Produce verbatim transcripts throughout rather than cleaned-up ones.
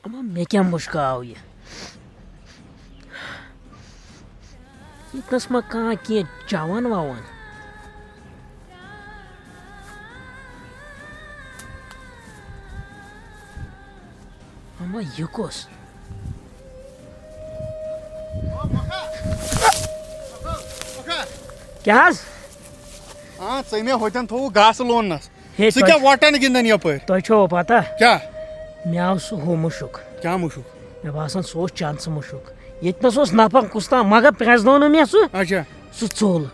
اما مےٚ کیٛاہ مُشکہٕ آو یہِ؟ ییٚتنَس ما کانٛہہ کینٛہہ چٮ۪وان وٮ۪وان؟ اما یہِ کُس؟ کیٛاہ حظ؟ آ، ژےٚ مےٚ ہوٚتٮ۪ن تھوٚوُکھ گاسہٕ لوننَس۔ ہے، ژٕ تۄہہِ کیٛاہ وۄٹَن گِنٛدان یَپٲرۍ؟ تۄہہِ چھو پتہ؟ کیٛاہ؟ مےٚ آو سُہ ہُہ مُشُک۔ کیٛاہ مُشُک؟ مےٚ باسان، سُہ اوس چنٛدٕ سُہ مُشُک۔ ییٚتہِ نَس اوس نفر کُس تام، مگر پرٛزنوو نہٕ مےٚ سُہ۔ اچھا۔ سُہ ژوٚل۔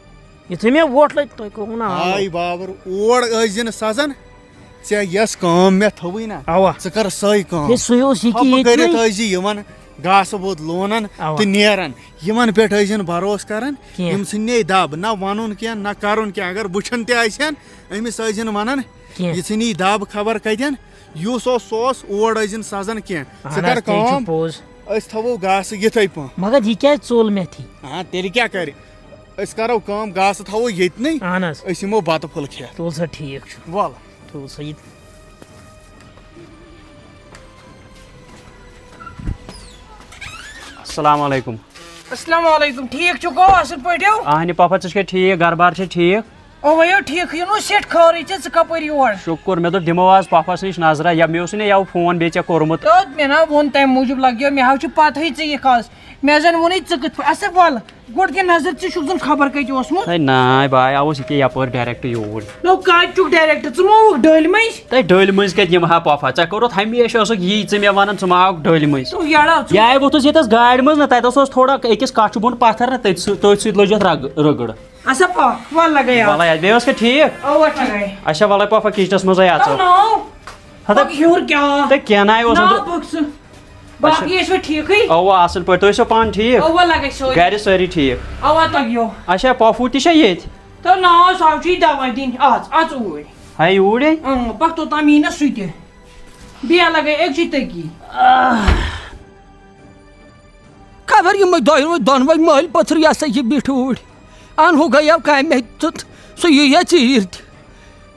یُتھُے مےٚ وۄٹھ لٔج، تۄہہِ کوٚروٕ نہٕ آلو۔ ہاے بابر، اور ٲسۍ زِ نہٕ سَزان۔ ژےٚ یۄس کٲم مےٚ تھٲوٕے نا، اَوا۔ ژٕ کر سۄے کٲم۔ ہے، سُے اوس یہِ کہِ ژھۄپہٕ ییٚتہِ کٔرِتھ نَے۔ ٲسۍ زِ یِمن گاسہٕ بوٚد لونان اَوا۔ تہٕ نیران۔ یِمن پٮ۪ٹھ ٲسۍ زِ نہٕ بھروسہٕ کران۔ کینٛہہ۔ یِم ژھٕنۍ نے دب، نہ وَنُن کینٛہہ، نہ کرُن کینٛہہ۔ اگر وٕچھان تہِ آسہِ ہن، أمِس ٲسۍ زِ نہٕ وَنان۔ کینٛہہ۔ یہِ ژھٕنی دب خبر کتٮ۪ن۔ یُس اوس، سُہ اوس، اور ٲسۍ زِ نہٕ سَزان کینٛہہ۔ ژٕ اہن کر حظ، تی چھُ کٲم، پوٚز۔ أسۍ تھاوو گاسہٕ یِتھَے پٲٹھۍ۔ مگر یہِ کیٛازِ ژوٚل مےٚ تھی؟ ہاں، تیٚلہِ کیٛاہ کرِ؟ أسۍ کرو کٲم، گاسہٕ تھاوو ییٚتنٕے۔ اہن حظ۔ أسۍ یِمو بتہٕ پھوٚل کھٮ۪تھ۔ تُل سا، ٹھیٖک چھُ۔ وَلہٕ۔ تُل سا یہِ۔ السلام علیکم۔ السلام علیکم، ٹھیٖک چھُکھو، اَصٕل پٲٹھۍ ہو؟ اہنہِ پۄپھا، ژٕ چھکھا ٹھیٖک؟ گرٕ بار چھا ٹھیٖک؟ اوے یو، ٹھیٖکھٕے، یہِ نوٚو سٮ۪ٹھ خٲرٕے ژےٚ، ژٕ کَپٲرۍ یور؟ شُکُر، مےٚ دوٚپ دِمو آز پۄپھَس نِش نظرہ، یا مےٚ اوسُے نہ یَوٕ فون بیٚیہِ ژےٚ کوٚرمُت۔ تہٕ مےٚ نہ ووٚن تَمہِ موٗجوٗب لَگیو، مےٚ ہا چھُ پَتہٕے ژےٚ یہِ کَس۔ مےٚ زَن ووٚنُے ژٕ کِتھ پٲٹھۍ، اَسا وَلہٕ، گۄڈٕ دِ نظر، ژٕ چھُکھ زَن خبر کَتہِ اوسمُت۔ ہے ناے باے، آوُس ییٚکیٛاہ یَپٲرۍ direct یوٗرۍ۔ نو کَتہِ چھُکھ direct؟ ژٕ ما آوُکھ ڈٔلۍ مٔنٛزۍ؟ تَے ڈٔلۍ مٔنٛزۍ کَتہِ یِمہٕ ہا پۄپھا؟ ژےٚ کوٚرُتھ ہمیشہِ اوسُکھ یی ژٕ مےٚ وَنان، ژٕ ما آوُکھ ڈٔلۍ مٔنٛزۍ۔ تو یَڑا، ژٕ یہِ آیہِ ووٚتھُس ییٚتَس گاڑِ منٛز نہ، تَتٮ۪س اوس تھوڑا أکِس کَچھہِ بۄن پَتھر نہ، تٔتھۍ سۭ-، تٔتھۍ سۭتۍ لٔج اَتھ رَگ-، رٕگٕڑ۔ اچھا پا، وَلہٕ لَگَے آو۔ وَلَے، بیٚیہِ اوس کھا ٹھیٖک؟ اَوا ٹھیٖک۔ اچھا، وَلَے پۄپھا، کِچنَس منٛزَے اَژو۔ ناو۔ ہَتہٕ پَکھ ہیوٚر کیٛاہ؟ تہٕ کینٛہہ نَے اوس نا أنٛدرٕ۔ پَکھ ژٕ۔ باقٕے ٲسِوا ٹھیٖکٕے؟ اَوا، اَصٕل پٲٹھۍ۔ تُہۍ ٲسِوا پانہٕ ٹھیٖک؟ اَوا، لَگَے سٲری۔ گَرِ سٲری ٹھیٖک؟ اَوا، تۄہہِ یو۔ اچھا، پۄپھوٗ تہِ چھا ییٚتہِ؟ تہٕ ناو سُہ چھُ یہِ دَوا دِنۍ۔ اَژ، اَژ اوٗرۍ۔ ہاے، اوٗرۍ ہے؟ اۭں، پَکھ توٚتام یی نہ سُہ تہِ۔ بیٚیہِ لَگَے أکسٕے تٔکی۔ خبر یِمے دۄیوے دۄنوے مٲلۍ پٔتھر یہِ ہسا یہِ بیٖٹھۍ اوٗرۍ۔ اَنہٕ ہُہ گٔیو کامہِ تہٕ سُہ یِیہِ ژیٖرۍ تہِ۔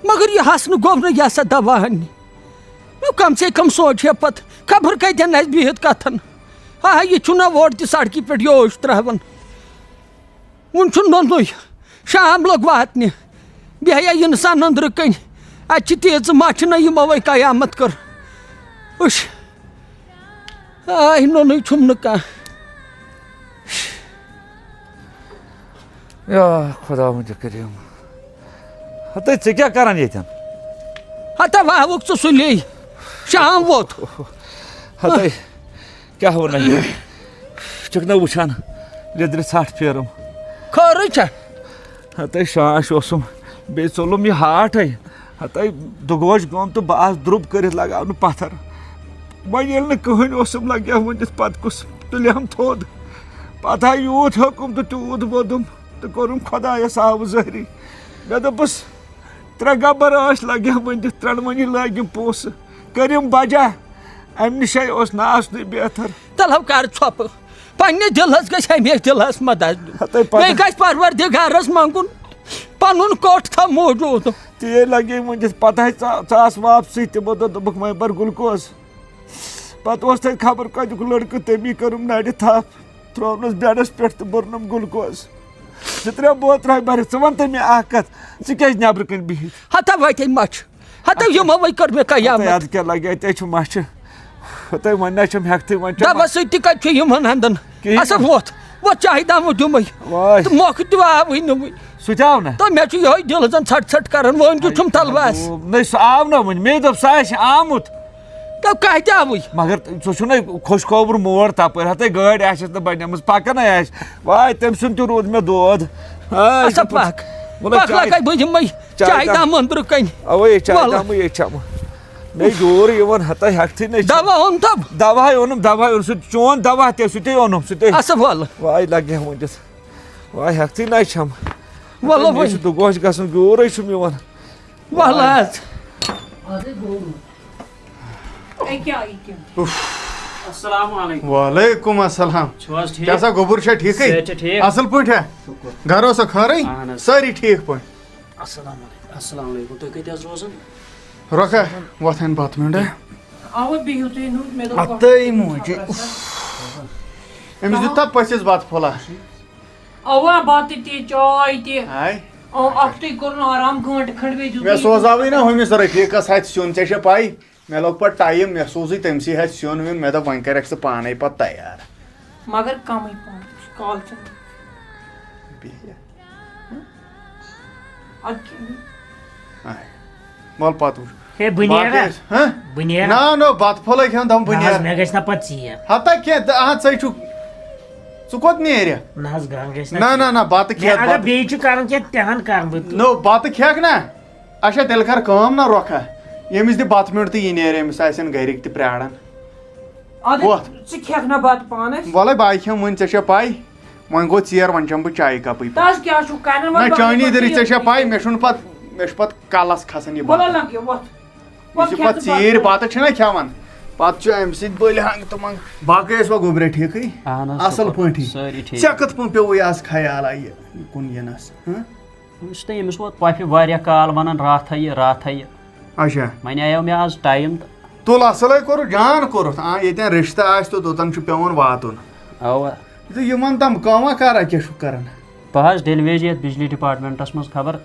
مگر یہِ ہسنہٕ گوٚو نہٕ یہِ ہسا دوا اَننہِ۔ نو کم سے کم سونٛچہِ ہے پتہٕ خبر کتٮ۪ن آسہِ بِہِتھ کتھن۔ آ، یہِ چھُنہ اورٕ تہِ سڑکہِ پٮ۪ٹھ یوش ترٛاوان۔ وُنہِ چھُ نوٚنُے، شام لوٚگ واتنہِ۔ بیٚہیا اِنسان أنٛدرٕ کَنۍ۔ اَتہِ چھِ تیٖژٕ مَچھِ نہ یِمو وَے قیامت کٔر۔ أچھ۔ آے نوٚنُے چھُم نہٕ کانٛہہ۔ یا خۄداوندِ کریٖم۔ ہتے ژٕ کیٛاہ کران ییٚتٮ۪ن؟ ہتا واوُکھ ژٕ سُلے۔ شام ووت۔ ہتے۔ کیٛاہ وَنَے؟ چھُکھ نہ وٕچھان، لیٚدرِ ژھٹھ پھیرُم۔ خٲرٕے چھا؟ ہَتَے شاش اوسُم، بیٚیہِ ژوٚلُم یہِ ہاٹھَے۔ ہَتَے دُگوش گوٚم تہٕ بہٕ آس درٛوٚب کٔرِتھ لگاونہٕ پَتھر۔ وۄنۍ ییٚلہِ نہٕ کٕہٕنۍ اوسُم لگیا ؤنِتھ، پَتہٕ کُس تُلِم تھوٚد؟ پَتہٕ ہا یوٗت ہیوٚکُم تہٕ تیوٗت ووٚدُم تہٕ کوٚرُم خۄدایَس آوٕ ظٲہری۔ مےٚ دوٚپُس، ترٛےٚ گبر ٲسۍ لگہِ ہم ؤنِتھ، ترٛٮ۪نؤنی لٲگِم پونٛسہٕ، کٔرِم بجا۔ اَمہِ نِشے اوس نہٕ آسنُے بہتر۔ تلو کر ژھۄپہٕ، پننہِ دِلس گژھِ ہمیشہِ دِلس مدد دیُن۔ ہتے پتہٕ بیٚیہِ گژھِ پروردگارس منٛگُن پنُن کوٚٹھ تھاو موجود۔ تے لگے ؤنِتھ، پتہٕ ہے ژا-، ژاس واپسٕے تِمو دوٚپ، دوٚپُکھ، "وۄنۍ بر گلوکوز۔" پتہٕ اوس تتہِ خبر کتیُک لڑکہٕ، تٔمی کٔرٕم نرِ تھپھ۔ ترٛوونَس بیڈَس پٮ۪ٹھ تہٕ بوٚرنَم گلوکوز۔ زٕ ترٛےٚ بوتلہٕ بٔرِتھ۔ ژٕ وَن تہٕ مےٚ اَکھ کَتھ، ژٕ کیٛازِ نٮ۪برٕ کَنۍ بِہِتھ؟ ہتا وَتے مَچھِ، ہتا اَتھ یِمو وَے کٔر مےٚ قیامت۔ اَتھ کیٛاہ لَگہِ؟ اَتہِ چھُ مَچھِ۔ ہَتَے وۄنۍ نہ چھَم ہٮ۪کتھٕے، وۄنۍ چھَم دَوا سۭتۍ تہِ کَتہِ چھُ یِمَن ہَنٛدَن؟ کِہیٖنۍ اَسا نہٕ۔ ووت، ووت چاہہِ دامہٕ دیُمٕے۔ واے۔ تہٕ مۄکھ تہِ آوٕے نہٕ وٕنہِ۔ سُہ تہِ آو نہ؟ تہٕ مےٚ چھُ یِہوٚے دِل زَن ژھَٹ ژھَٹ کَران، وۄنۍ کیُتھ چھُم تَلواس۔ نہ، سُہ آو نہ وٕنہِ۔ مے دوٚپ، سُہ آسہِ آمُت۔ تو کتہِ آوٕے؟ مگر ژٕ چھُنہ خۄش خبر مور تپٲرۍ، ہتے گٲڑۍ آسٮ۪س نہٕ بنیمٕژ، پکان ہے آسہِ۔ واے، تٔمۍ سُنٛد تہِ روٗد مےٚ دود۔ ہاے، اچھا، دوٚپُن، پکھ۔ وَلہٕ پکھ چاے، لگے بہٕ دِمے چاے چاے دام۔ دام أنٛدرٕ کنہِ۔ اوے، چاے وَلہٕ۔ دامٕے یے چٮ۪مہٕ۔ مے جوٗر یِوان، ہتے ہٮ۪کتھٕے نَے چھِ۔ دوا اوٚن تب؟ دوا ہے اوٚنُم، دوا ہے اوٚن، سُہ چون دوا تہِ، سُہ تہِ اوٚنُم، سُہ تہِ۔ اچھا، وَلہٕ۔ واے، لگہِ ہا وٕنکٮ۪س۔ واے، ہٮ۪کتھٕے نَے چھَم۔ وَلہٕ مے وۄنۍ۔ چھُ دُگوش گژھُن، جوٗرے چھُم یِوان۔ وَلہٕ حظ۔ اے کیٛاہ، یہِ کیٛاہ؟ السلام علیکم۔ وعلیکم السلام۔ چھِو حظ ٹھیٖک؟ کیٛاہ سا گوٚبُر چھا ٹھیٖکٕے؟ صحت چھا ٹھیٖک؟ اَصٕل پٲٹھۍ ہا؟ شُکُر۔ گَرٕ اوسا خٲرٕے؟ اَہَن حظ۔ سٲری ٹھیٖک پٲٹھۍ؟ السلام علیکم۔ السلام علیکم۔ تُہۍ کَتہِ حظ روزان؟ رۄکھا، وۄتھ اَنہِ بَتہٕ میوٚنٛڈا۔ اَوَے بِہِو تُہۍ نہٕ، مےٚ دوٚپ ہَتَے موجہِ۔ خبر سا۔ أمِس دیُت تھا پٔژھِس بَتہٕ پھوٚلہ؟ اَوا، بَتہٕ تہِ، چاے تہِ۔ ہاے۔ اَو، اَکھتُے کوٚرُن آرام، گٲنٛٹہٕ کھنٛڈ بیٚیہِ دیُت مےٚ مےٚ۔ سوزاوٕے نا ہُمِس رفیٖقَس اَتھِ سیُن، ژےٚ چھےٚ پَے؟ مےٚ لوٚگ پَتہٕ ٹایم، مےٚ سوٗزٕے تٔمسٕے اَتھِ سیُن ویُن، مےٚ دوٚپ وۄنۍ کَرٮ۪کھ ژٕ پانَے پَتہٕ تیار۔ مگر کمٕے پہن، کال چھُنہٕ۔ بِہِتھ۔ اَدٕ کیٛاہ؟ آے۔ وَل پَتہٕ وٕچھ۔ ہے، بہٕ نیرا؟ باقٕے ٲسۍ، ہہ؟ بہٕ نیرا؟ نہ، نہ، بَتہٕ پھوٚلَے کھٮ۪وان، دَپان بہٕ نہ حظ، نیرٕ۔ مےٚ گژھِ نہ پَتہٕ ژیر۔ ہَتا کینٛہہ، تہٕ اَتھ ژَے چھُکھ، ژٕ کوٚت نیرِ؟ نہ حظ، گرٕ گژھِ نہ نہ، ژیر۔ نہ، نہ، بَتہٕ مےٚ کھٮ۪تھ، اگر بَتہٕ۔ بیٚیہِ چھُ کَرُن کینٛہہ، تہِ ہَن کَرٕ بہٕ۔ نو، بَتہٕ کھٮ۪کھ نہ؟ اچھا، تیٚلہِ کر کٲم نا، رۄکھا، ییٚمِس دِ بَتہٕ میوٚنٛڈ تہٕ یہِ نیرِ، أمِس آسن گرِکۍ تہِ پرٛاران۔ اَدٕ وۄتھ۔ ژٕ کھٮ۪کھ نا بَتہٕ پانَس؟ وَلَے، بہٕ کھٮ۪مہٕ وۄنۍ، ژےٚ چھےٚ پَے، وۄنۍ گوٚو ژیر، وۄنۍ چٮ۪مہٕ بہٕ چایہِ کَپٕے پَتہٕ۔ تَس کیٛاہ چھُکھ کَران؟ نہ، وۄنۍ چٲنی بَتہٕ دٔرِتھ، ژےٚ چھےٚ پَتہٕ پَے، مےٚ چھُنہٕ پَتہٕ، مےٚ چھُ پَتہٕ کَلَس کھَسان یہِ وَلہٕ بَتہٕ۔ لَگہِ، وۄتھ۔ یہِ وۄتھ چھِ کھٮ۪کھ پَتہٕ ژٕ ژیٖرۍ بَتہٕ۔ بَتہٕ چھِنہ کھٮ۪وان، پَتہٕ چھُ اَمہِ سۭتۍ بٔلۍ ہنٛگ تہٕ منٛگ۔ باقٕے ٲسۍ وۄنۍ گوٚبرۍ ٹھیٖکٕے؟ اَہَن حظ، اَصٕل شُکُر۔ پٲٹھی۔ سٲری ٹھیٖک۔ ژےٚ کِتھ پٲٹھۍ پیوٚوُے آز خیال آ یہِ کُن یِنَس؟ ہہ؟ وٕچھ تہٕ، ییٚمِس ووت پۄپھِ واریاہ کال وَنان، راتھَے یہِ، راتھَے یہِ۔ اچھا۔ وۄنۍ آیو مےٚ آز ٹایم تہٕ۔ تُل، اَصٕلَے کوٚرُتھ، جان کوٚرُتھ۔ آ، ییٚتٮ۪ن رِشتہٕ آسہِ تہٕ توٚتَن چھُ پٮ۪وان واتُن۔ اَوا۔ تہٕ یِمَن تام کٲمہ کَرا کیٛاہ چھُکھ کَران؟ بہٕ حظ ڈیلویج یَتھ بجلی ڈپارٹمنٹَس منٛز خبر۔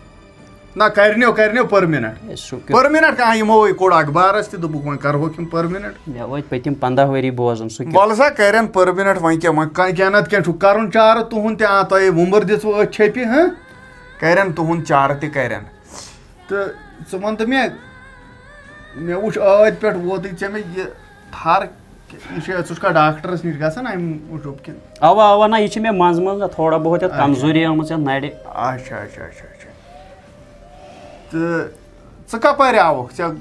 نہ، کَرنیو، کَرنیو پٔرمِنَنٛٹ۔ ہے، سُہ کیُتھ؟ پٔرمِنَنٛٹ کانٛہہ یِمو ہے کوٚڑ اخبارَس تہِ، دوٚپُکھ وۄنۍ کَرہوکھ یِم پٔرمِنَنٛٹ۔ مےٚ وٲتۍ پٔتِم پنٛداہ ؤری بوزان، سُہ کیُتھ؟ وَلہٕ سا، کَرٮ۪ن پٔرمِنَنٛٹ، وۄنۍ کیٛاہ، وۄنۍ کانٛہہ کینٛہہ نَتہٕ کینٛہہ چھُکھ کَرُن چارٕ تُہُنٛد تہِ، آ، تۄہہِ وُمبٕر دِژوٕ أتھۍ چھیٚپہِ، ہہ؟ کَرٮ۪ن تُہُنٛد چارٕ تہِ کَرٮ۪ن۔ تہٕ ژٕ وَن تہٕ مےٚ، مےٚ وٕچھ ٲدۍ پٮ۪ٹھ ووتُے ژےٚ مےٚ یہِ تھَر، یہِ چھُ، ژٕ چھُکھا ڈاکٹرَس نِش گژھان اَمہِ موٗجوٗب کِنہٕ؟ اَوا، اَوا، نہ، یہِ چھِ مےٚ منٛزٕ منٛزٕ نہ تھوڑا بہت یَتھ اچھا۔ کمزوری آمٕژ یَتھ نَرِ۔ اچھا، اچھا، اچھا، اچھا۔ تہٕ ژٕ کَپٲرۍ آوُکھ؟ ژےٚ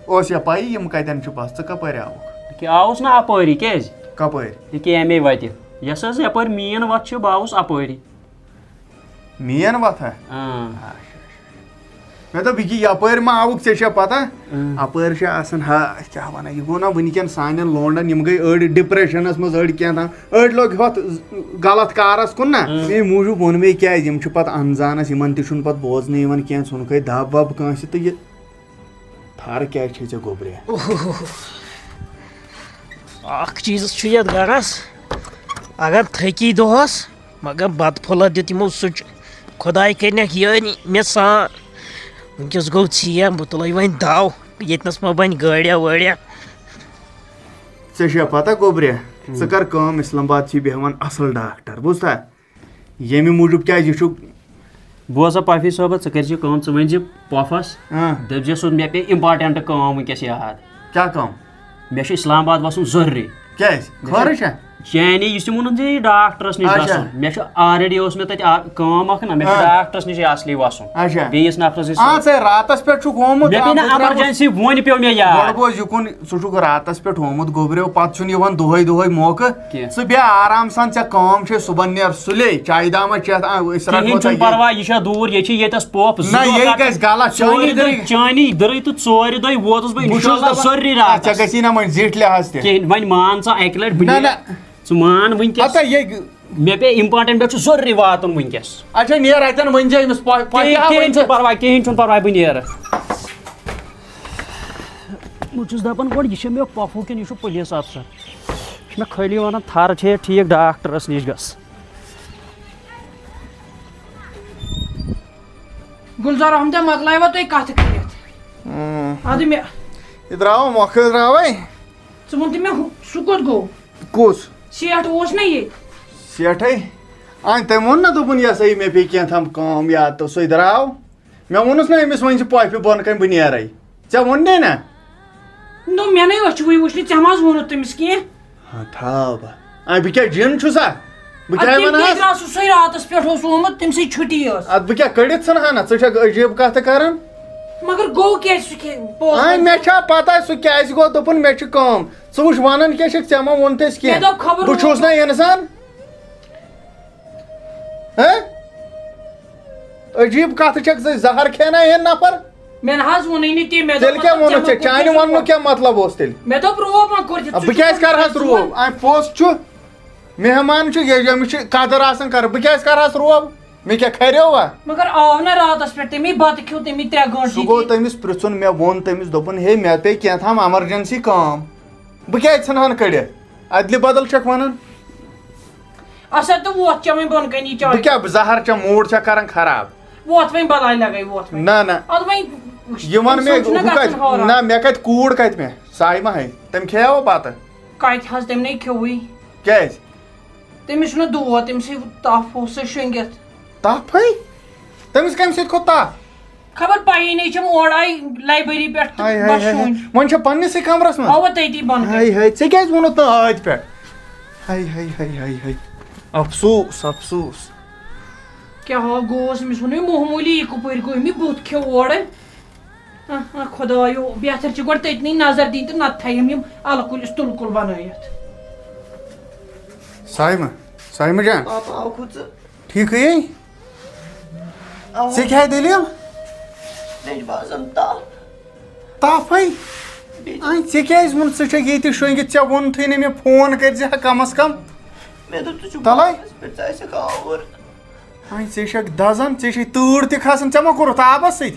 اوس یا پَیی یِم کَتٮ۪ن چھِ بَس؟ ژٕ کَپٲرۍ آوُکھ؟ کہِ آوُس نہ اَپٲری، کیٛازِ؟ کَپٲرۍ؟ یہِ کہِ اَمے وَتہِ۔ یۄس حظ یَپٲرۍ مین وَتھ چھِ، بہٕ آوُس اَپٲری۔ مین وَتھا؟ اۭں۔ اچھا، اچھا۔ مےٚ دوٚپ، یہِ کہِ یَپٲرۍ ما آوُکھ، ژےٚ چھےٚ پَتہ؟ اۭں۔ اَپٲرۍ چھِ آسان، ہا، کیٛاہ وَنان، یہِ گوٚو نا وٕنکٮ۪ن سانٮ۪ن لونڈَن، یِم گٔے أڑۍ ڈِپرٛیشَنَس منٛز، أڑۍ کینٛہہ تام، أڑۍ لٔگۍ ہۄتھ غلط کارَس کُن نا۔ اۭں۔ اَمے موٗجوٗب ووٚن مےٚ، کیٛازِ یِم چھِ پَتہٕ اَنزانَس، یِمَن تہِ چھُنہٕ پَتہٕ بوزنہٕ یِوان کینٛہہ، ژھٕنُکھ ہے دَب وَب کٲنٛسہِ تہٕ یہِ تھَر کیٛازِ چھے ژےٚ گوٚبرِ؟ اوہوہو۔ اَکھ چیٖز چھُ یَتھ گَرَس، اگر تھٔکی دۄہَس، مگر بَتہٕ پھوٚلہ دیُت یِمو سُچ۔ خۄداے کٔرِنَکھ یٲری مےٚ سان۔ وٕنکٮ۪س گوٚو ژیر، بہٕ تُلَے وۄنۍ دَو، ییٚتنَس ما بَنہِ گٲڑیٛا وٲڑیٛا۔ ژےٚ چھےٚ پَتہ گوٚبرِ، ژٕ کَر کٲم، اِسلام آباد چھِ بیٚہوان اَصٕل ڈاکٹر، بوٗزتھا؟ ییٚمہِ موٗجوٗب کیٛازِ یہِ چھُ؟ بوز سا پۄپھی صٲبہ، ژٕ کٔرۍ زِ کٲم، ژٕ ؤنۍ زِ پۄپھس، اۭں۔ دٔپۍ زِ سُہ مےٚ پیٚیہِ important کٲم وٕنکیٚس یاد۔ کیٛاہ کٲم؟ مےٚ چھُ اسلام آباد وَسُن ضروٗری۔ کیٛازِ؟ مےٚ چھُ خٲرٕے چھا؟ چانی یُس تہِ ووٚنُتھ زِ یہِ ڈاکٹرس نِش اچھا۔ گژھُن، مےٚ چھُ already اوس مےٚ تَتہِ آ-، کٲم اَکھ نا، مےٚ چھُ ہاں۔ ڈاکٹرس نِش اصلی وَسُن۔ اچھا۔ بیٚیِس نفرس نِش۔ آ، ژٕ راتس پٮ۪ٹھ چھُکھ آمُت، مےٚ پیٚیہِ آ، نہٕ بہٕ درٛاوُس۔ Emergency وۄنۍ پیوٚو مےٚ یاد۔ گۄڈٕ بوز یہِ کُن، ژٕ چھُکھ راتس پٮ۪ٹھ آمُت گوٚبریو، پتہٕ چھُنہٕ یِوان دۄہے دۄہے موقعہٕ۔ کینٛہہ۔ ژٕ بیٚہہ آرام سان، ژےٚ کٲم چھے، صُبحن نیر سُلے، چایہِ دامہ چٮ۪تھ، آ، أسۍ رَٹہٕ کِہیٖنۍ چھُنہٕ پَرواے، یہِ چھا دوٗر، ییٚتہِ چھِ ییٚتٮ۪س پوٚپھ، زٕ نہ، دۄہ یے کَتھ، گژھِ غلط، ژورِ چٲنی دۄہہِ، دٔرٕے۔ چٲنی دٔرٕے تہٕ ژورِ دۄہہِ ووتُس بہٕ بہٕ چھُس اِنشاءاللہ دَپان، ژورِ آ، راتَس۔ ژےٚ گژھی نہ وۄنۍ زِٹھۍ لحاظ تہِ۔ کِہیٖنۍ، وۄنۍ مان ژٕ اَکہِ لَٹہِ، بہٕ نہ، نیرٕ۔ نہ۔ ژٕ مان وٕنکیٚس۔ ہتا یے۔ مےٚ پیٚیہِ important، مےٚ چھُ ضروٗری واتُن وٕنکیٚس۔ اچھا، نیر اَتٮ۪ن، ؤنۍ زِ أمِس پۄ-، پۄپھِ کِہیٖنۍ، ہا، کِہیٖنۍ ؤنۍ زِ۔ چھُنہٕ پَرواے، کِہیٖنۍ چھُنہٕ پَرواے، بہٕ نیرٕ۔ بہٕ چھُس دَپان گۄڈٕ، یہِ چھےٚ مےٚ پۄپھوٗ کِنہٕ یہِ چھُ police officer؟ یہِ چھُ مےٚ خٲلی وَنان، تھَر چھے ٹھیٖک، ڈاکٹرَس نِش گژھ۔ گُلزار احمد، مۄکلایوا تُہۍ کَتھٕ کٔرِتھ؟ اۭں۔ اَدٕ مےٚ یہِ درٛاوا مۄکھٕ درٛاوَے؟ ژٕ وَن تہٕ مےٚ ہُہ، سُہ کوٚت گوٚو؟ کُس؟ سیٹھ اوس نہ ییٚتہِ؟ سیٹھٕے؟ اَہَن، تٔمۍ ووٚن نہ، دوٚپُن، یہِ ہسا یہِ مےٚ پیٚیہِ کینٛہہ تام کٲم یاد تہٕ سُے درٛاو۔ مےٚ ووٚنُس نہ أمِس، وۄنۍ چھِ پۄپھِ بۄن کَنۍ، بہٕ نیرَے۔ ژےٚ ووٚن نے نہ؟ نہ، مےٚ نے أچھوٕے وٕچھ نہٕ، ژےٚ ما حظ ووٚنُتھ تٔمِس کینٛہہ؟ ہا، تھاو بہٕ۔ آ، بہٕ کیٛاہ جِن چھُسا؟ بہٕ اَدٕ کیٛاہ تٔمۍ وَنہٕ کیٛازِ ہس؟ درٛاو سُہ سُے راتَس پٮ۪ٹھ اوس آمُت، تٔمۍ سٕے چھُٹی ٲس۔ اَدٕ بہٕ کیٛاہ کٔڑِتھ ژھٕنہٕ ہا نہ؟ ژٕ چھَکھ عجیٖب کَتھٕ کَران۔ مگر گوٚو کیٛازِ سُہ کیٛاہ پوٚز آ، وَنہِ؟ مےٚ چھا پَتہ سُہ کیٛازِ گوٚو؟ دوٚپُن مےٚ چھِ کٲم۔ ژٕ وٕچھ وَنان کیٛاہ چھَکھ، ژےٚ ما ووٚن تٔمِس کینٛہہ؟ مےٚ دوٚپ خبر بہٕ چھُس ووٚن۔ نہ اِنسان۔ ہہ؟ عجیٖب کَتھٕ چھَکھ ژٕ، زَہر کھیٚنا ہے نفر؟ مےٚ نہ حظ ووٚنُے نہٕ تی، مےٚ دوٚپ تیٚلہِ کیٛاہ مطلب ووٚنُتھ ژےٚ؟ ژےٚ؟ ما کوٚر چانہِ ژےٚ وَننُک کیٛاہ مطلب اوس تیٚلہِ؟ مےٚ دوٚپ روب ما کوٚر ژےٚ، ژٕ اَدٕ بہٕ چھُکھ کیٛازِ وَنان کَرٕ ہَس ژٕ روب؟ ووٚن۔ اَمہِ پوٚز چھُ، مہمان چھُ، یہِ، ییٚمِس چھِ قدٕر آسان کَرٕنۍ، بہٕ کیٛازِ کَرٕ ہَس روب؟ مےٚ کیٛاہ کھریو وَ؟ مگر آو نہ راتَس پٮ۪ٹھ تٔمی بَتہٕ کھیوٚو تٔمی ترٛےٚ گٲنٛٹہٕ سُہ گوٚو ییٚتی۔ تٔمِس پرٛژھُن، مےٚ ووٚن تٔمِس، دوٚپُن، ہے، مےٚ پیٚیہِ کینٛہہ تام emergency کٲم۔ بہٕ کیٛازِ ژھٕنہٕ ہن کٔڑِتھ؟ ادلہِ بدل چھکھ ونان۔ اچھا، تہٕ ووت چٮ۪وٕنۍ بۄن کَنی چاے۔ بہٕ کیٛاہ، بہٕ زہر چٮ۪م، موٗڈ چھا کران خراب؟ ووت وۄنۍ بلاے لگے، ووت وۄنۍ۔ نہ، نہ۔ اَدٕ وۄنۍ وٕچھ، یہِ وَن أمۍ مےٚ، سُنٛد چھُنہ ہُہ گژھان کَتہِ؟ ہورٕ۔ نہ، مےٚ کَتہِ کوٗر کَتہِ مےٚ؟ سایمہ ہے، تٔمۍ کھیٚیاو بَتہٕ؟ کَتہِ حظ، تٔمۍ نے کھیوٚوٕے۔ کیٛازِ؟ تٔمِس چھُنہ دود، تٔمِس ہے تَپھ اوس سُہ شۄنٛگِتھ۔ تَپھ ہے؟ تٔمِس کَمہِ سۭتۍ کھوٚت تَپھ؟ خبر پَیی نے چھَم، اورٕ آیہِ لایبرٔری پٮ۪ٹھ تہٕ ہاے، ہاے، بَس ہاے، ہاے۔ شۄنٛج۔ وۄنۍ چھا پننِسٕے کمرس منٛز؟ اَوا، تٔتی بۄنہٕ کَنہِ۔ ہاے، ہاے، ژےٚ کیٛازِ ووٚنُتھ نہٕ ٲدۍ پٮ۪ٹھ؟ ہاے، ہاے، ہاے، ہاے، ہاے۔ افسوس، افسوس۔ کیٛاہ ہا گوس، أمِس ووٚنُے معموٗلی، یہِ کپٲرۍ گوٚو؟ أمۍ یہِ بُتھ کھیوٚو اورٕ۔ آہ، آہ، خۄدایو، بہتر چھِ گۄڈٕ تٔتنٕے نظر دِنۍ تہٕ نتہٕ تھایَم یِم الہٕ کُلِس تُلہٕ کُل بنٲیِتھ۔ سایمہ، سایمہ جان۔ پاپا، آو کھُژٕ۔ ٹھیٖکھٕے؟ اَوا۔ ژےٚ کیٛاہ دٔلیٖل؟ مےٚ چھِ باسان تَپھ۔ تَپھ ہے؟ بیٚیہِ اَے، ژےٚ کیٛازِ ووٚن، ژٕ چھَکھ ییٚتہِ شۄنٛگِتھ، ژےٚ ووٚنتھٕے نہٕ مےٚ، فون کٔرۍ زِ ہا کم از کم۔ مےٚ دوٚپ، ژٕ چھُکھ تَلَے؟ باغَس پٮ۪ٹھ، ژٕ آسَکھ آوُر۔ اَے، ژےٚ چھَکھ دَزان، ژےٚ چھے تۭر تہِ کھَسان، ژےٚ ما کوٚرُتھ آبَس سۭتۍ؟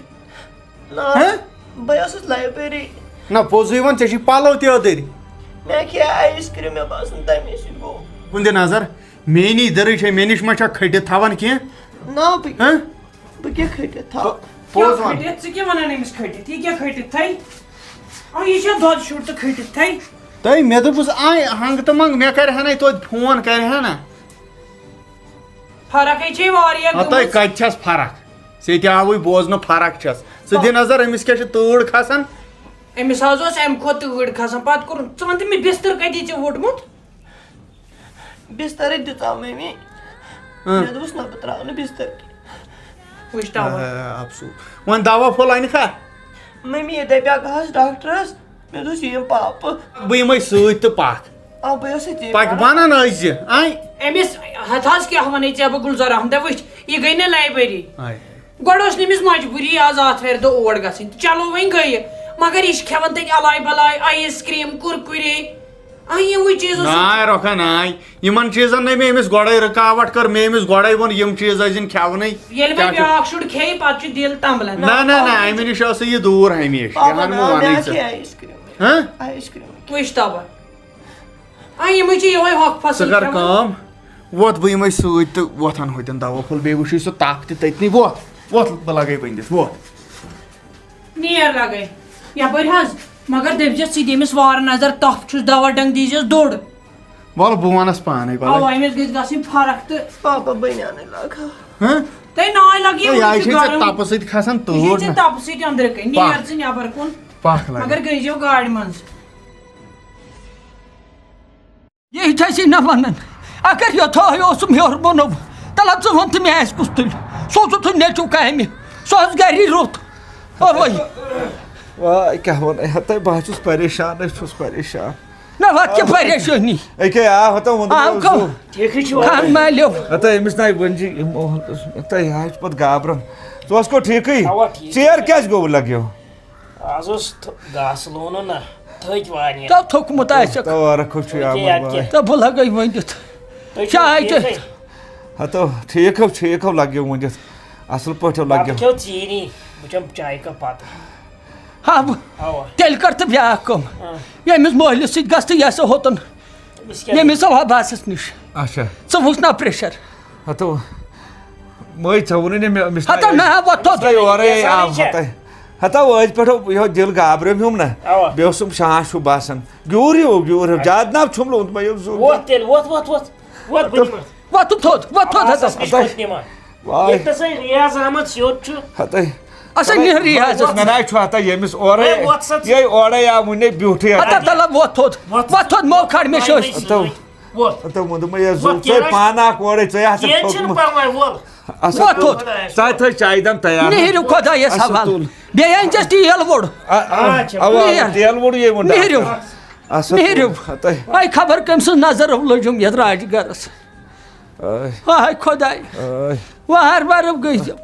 نہ، ہہ؟ بہٕ ٲسٕس لایبرٔری۔ نہ، پوٚزُے وَن، ژےٚ چھُے پَلو تہِ أدٕرۍ۔ مےٚ کھیٚیہِ آیِس کرٛیٖم، مےٚ باسان تَمے سۭتۍ گوٚو۔ کُن دِ نظر، میٛٲنی دٔرٕے چھے، مےٚ نِش ما چھَکھ کھٔٹِتھ تھاوان کینٛہہ؟ نہ، بہٕ ہہ؟ بہٕ کیٛاہ کھٔٹِتھ تھاوٕ؟ پو-، پوٚز کیٛاہ وَن۔ کھٔٹِتھ؟ ژٕ کیٛاہ وَنان أمِس کھٔٹِتھ؟ یہِ کیٛاہ کھٔٹِتھ تھَے؟ آ، یہِ چھا دۄد شُر تہٕ کھٔٹِتھ تھَے؟ تۄہہِ مےٚ دوٚپُس، آے ہنٛگ تہٕ منٛگ، مےٚ کَرِ ہا نَے توتہِ فون، کَرِ ہا نہ۔ فرق ہے چھے واریاہ ہتاے گٔمٕژ۔ کتہِ چھس فرق؟ ژےٚ تہِ آوٕے بوزنہٕ فرق چھس۔ ژٕ دِ نظر أمِس کیٛاہ چھِ تۭر کھسان۔ أمِس حظ اوس امہِ کھۄتہٕ تۭر کھسان۔ پتہٕ کوٚرُن، ژٕ وَن تہٕ مےٚ بستر کتہِ ژےٚ ووٚٹمُت؟ بسترٕے دِژاو مٔمی۔ اۭں۔ مےٚ دوٚپُس نہ بہٕ تراوٕ نہٕ بستر کینٛہہ۔ وٕچھ تاوَے۔ آ، افسوس۔ وۄنۍ دوا پھوٚل انہِ کھا؟ مٔمی دپیٛاکھ گژھ ڈاکٹرس۔ مےٚ دوٚپُس، یہِ یِم پاپہٕ۔ بہٕ یِمَے سۭتۍ تہٕ پَکھ۔ آ، بہٕ ٲسٕس ژےٚ پَکھ پَران۔ بَنان ٲسۍ زِ، آے۔ أمِس ہَتھ حظ کیٛاہ وَنَے ژےٚ بہٕ گُلزار احمد، وٕچھ، یہِ گٔے نہٕ لایبرٔری۔ آے۔ گۄڈٕ اوس نہٕ أمِس مجبوٗری آز آتھوارِ دۄہ اور گژھٕنۍ۔ چلو وۄنۍ گٔیہِ، مگر یہِ چھِ کھٮ۪وان تَتہِ اَلایہِ بَلایہِ، آیِس کرٛیٖم، کُرکُرے۔ آ، یِموٕے چیٖزو سۭتۍ۔ ناے رۄکھا ناے، یِمَن چیٖزَن نے مےٚ أمِس گۄڈَے رُکاوَٹ کٔر، مےٚ أمِس گۄڈَے ووٚن، یِم چیٖز ٲسۍ زِن کھٮ۪ونٕے۔ ییٚلہِ وۄنۍ کیٛاہ چھُ؟ بیٛاکھ شُر کھیٚیہِ، پَتہٕ چھُ دِل تنٛبلان۔ نہ، نہ، نہ، اَمہِ نِش ٲسٕے یہِ دوٗر ہمیشہِ، پاپا، یہِ ہَن نہ، مہٕ مےٚ وَنٕے ژٕ۔ کھے آیِس کرٛیٖم۔ ہہ؟ آیِس کرٛیٖم۔ وٕچھ تَوَے۔ آ، یِمَے چھِ یِہوٚے ہۄکھ فصٕل ژٕ کر کھٮ۪وان۔ کٲم، وۄتھ بہٕ یِمَے سۭتۍ تہٕ وۄتھ اَنہٕ ہوتٮ۪ن دوا پھوٚل، بیٚیہِ وٕچھُے سُہ تَپھ تہِ تٔتنٕے، وۄتھ، وۄتھ بہٕ لَگَے بٔنٛدِتھ، وۄتھ۔ نیر لَگَے۔ یَپٲرۍ حظ، مگر دٔپۍزٮ۪س ژٕ دِ أمِس وارٕ نظر، تَپھ چھُس، دوا ڈنٛگ دیٖزٮ۪س دوٚر۔ وَلہٕ بہٕ وَنَس پانَے، وَلہٕ۔ اَوا، أمِس گٔژھ گژھٕنۍ فرق تہٕ پاپا بٔنۍ اَنٕے لاگہٕ ہا۔ ہہ؟ تۄہہِ ناے لَگہِ ہے، یہِ یہِ چھِ ژےٚ گرم۔ تَپہٕ سۭتۍ کھسان یہِ چھِ تۭر ژےٚ نہ۔ تَپہٕ سۭتۍ أنٛدرٕ کَنۍ۔ پَکھ۔ نیر ژٕ نٮ۪بَر کُن۔ پَکھ لَگہِ۔ مگر گٔے زیو گاڑِ منٛز۔ یہِ چھَس یہِ نہ وَنان۔ اگر یوٚتھے اوسُم ہیوٚر بۄنُم، تَلہٕ ژٕ وَن تہٕ مےٚ آسہِ کُس تُلہِ۔ سُہ اوسُتھ نیٚچوٗ کامہِ، سُہ اوس گَری روٚت۔ اَوَے۔ واے کیٛاہ وَنَے ہا تۄہہِ، بہٕ حظ چھُس پریشان، أسۍ چھُس پریشان۔ نہ، وَتھ کیٛاہ پریشٲنی؟ أکے آو ہَتہ ووٚن آو مےٚ کَم؟ زُو۔ ٹھیٖکھٕے چھُو۔ خان مٲلِو۔ ہَتہ أمِس نَے ؤنۍ زِ یِمو تۄہہِ آے چھُ پَتہٕ گابران۔ ژٕ اوسکھو ٹھیٖکٕے؟ اَوا، ٹھیٖک۔ ژیر کیٛازِ گوٚو لَگیو؟ آز اوس تھ-، گاسہٕ لونُن نا، تھٔکۍ واریاہ۔ تو تھوٚکمُت آسٮ۪کھ۔ تورٕ کھوٚت چھُ تھٔکۍ آمُت یاد وۄنۍ۔ کیٛاہ؟ تو بہٕ لَگَے ؤنِتھ۔ تُہۍ چھِو چاے ٹھیٖکٕے؟ چٮ۪تھ۔ ہتو، ٹھیٖک ہو، ٹھیٖک ہو لَگیو ؤنِتھ۔ اَصٕل پٲٹھۍ ہو بَتہٕ لَگیو۔ کھیوٚو ژیٖری، بہٕ چٮ۪مہٕ چایہِ کپ پَتہٕ۔ ہا، بہٕ، اَوا۔ تیٚلہِ کر تہٕ بیٛاکھ کٲم۔ آ۔ ییٚمِس مٲلِس سۭتۍ گژھ تہٕ یہِ ہسا ہوتن۔ أمِس کیٛاہ ییٚمِس گوٚو؟ عباسَس نِش۔ اچھا۔ ژٕ وٕچھ نا پریشر۔ ہتو، مٲے ژےٚ ووٚنُے نہ مےٚ، أمِس ہتو نہ، وۄتھ تھوٚد۔ تۄہہِ اورَے آو، ہتو۔ ہتو، أزۍ پٮ۪ٹھ یِہوٚے دِل گابریوم ہیوٗم نہ۔ اَوا۔ بیٚیہِ اوسُم شانٛش ہیوٗ باسان۔ گیوٗر ہیوٗ، گیوٗر ہیوٗ، زیادٕ نہ چھُم لوٚگمُت مےٚ یِم زُو۔ وۄتھ تیٚلہِ، وۄتھ، وۄتھ، وۄتھ۔ وۄتھ بہٕ نِمہٕ۔ وۄتھ تھوٚد، وۄتھ تھوٚد، عباسَس ہتو۔ نِش وۄتھ نِمہٕ۔ واے۔ ییٚتہِ نَسَے ریاض احمد سیوٚد چھُ۔ ہتو۔ اَسا نیر ریاضس۔ نہ، نہ، چھُ ہتا ییٚمِس اورَے، ہے، وۄتھ سا ژٕ۔ یے اورَے آو وُنہِ بیوٗٹھٕے ہتا۔ ہتا تَلہٕ وۄتھ تھوٚد، وۄتھ۔ وۄتھ تھوٚد، مو کھڑ مےٚ چھِ أسۍ۔ ہتو۔ وۄتھ۔ ہتو، ووٚن دوٚپمَے، یے زُو وۄتھ، ژے کیٛاہ پانہٕ اکھ اورَے، ژے ہسا کینٛہہ چھُنہٕ تھوٚکمُت۔ پرواے، وۄتھ۔ اَصٕل وۄتھ تُل۔ تھوٚد۔ ژٕ تھٲے چایہِ دام تیار۔ نہرِو خۄدایَس اَصٕل حوالہٕ۔ تُل۔ بیٚیہِ أنۍ زٮ۪س تیٖل ووٚڑ۔ آ، آ، اچھا۔ اَوا، نیر۔ تیل ووٚڑ یے ووٚن نہرِو۔ ڈاکٹر۔ اَصٕل نہرِو۔ تُل۔ ہتو۔ اے خبر کٔمۍ سٕنٛز نظر لٔجِم یَتھ راجہِ گرس۔ آے۔ ہاے خۄداے۔ آے۔ وار وار گٔے زِ۔